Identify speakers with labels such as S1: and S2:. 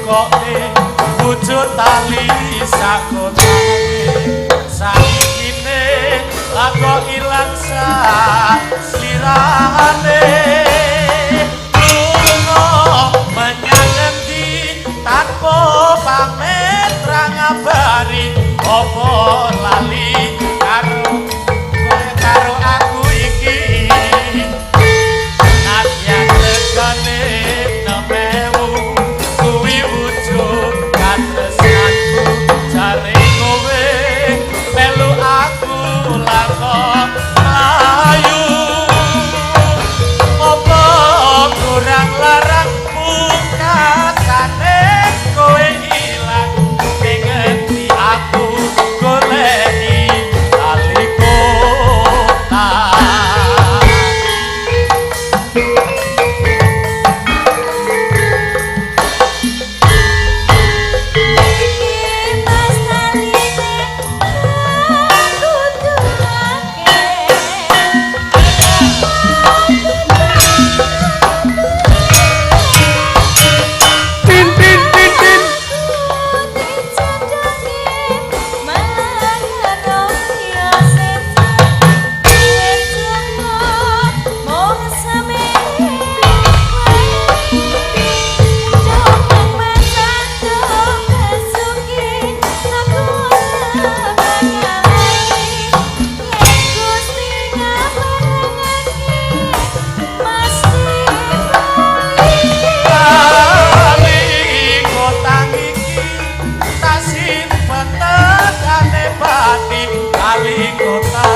S1: Tukokne wujud tali sakotane saikine kok ilang slirane lunga menyang endi tanpa pamit ra ngabari apa lali karo kowe karo aku iki nadyan regane 6.000 kuwi wujud katresnanku jare kowe melu aku lakon mlayu apa kurang larang pungkasane kowe ilang ning endi aku goleki tali kota.
S2: Iki mas taline aku durake.
S3: Tin tin tin tin.
S1: Tali kotang iki tak simpen tekane pati tali kota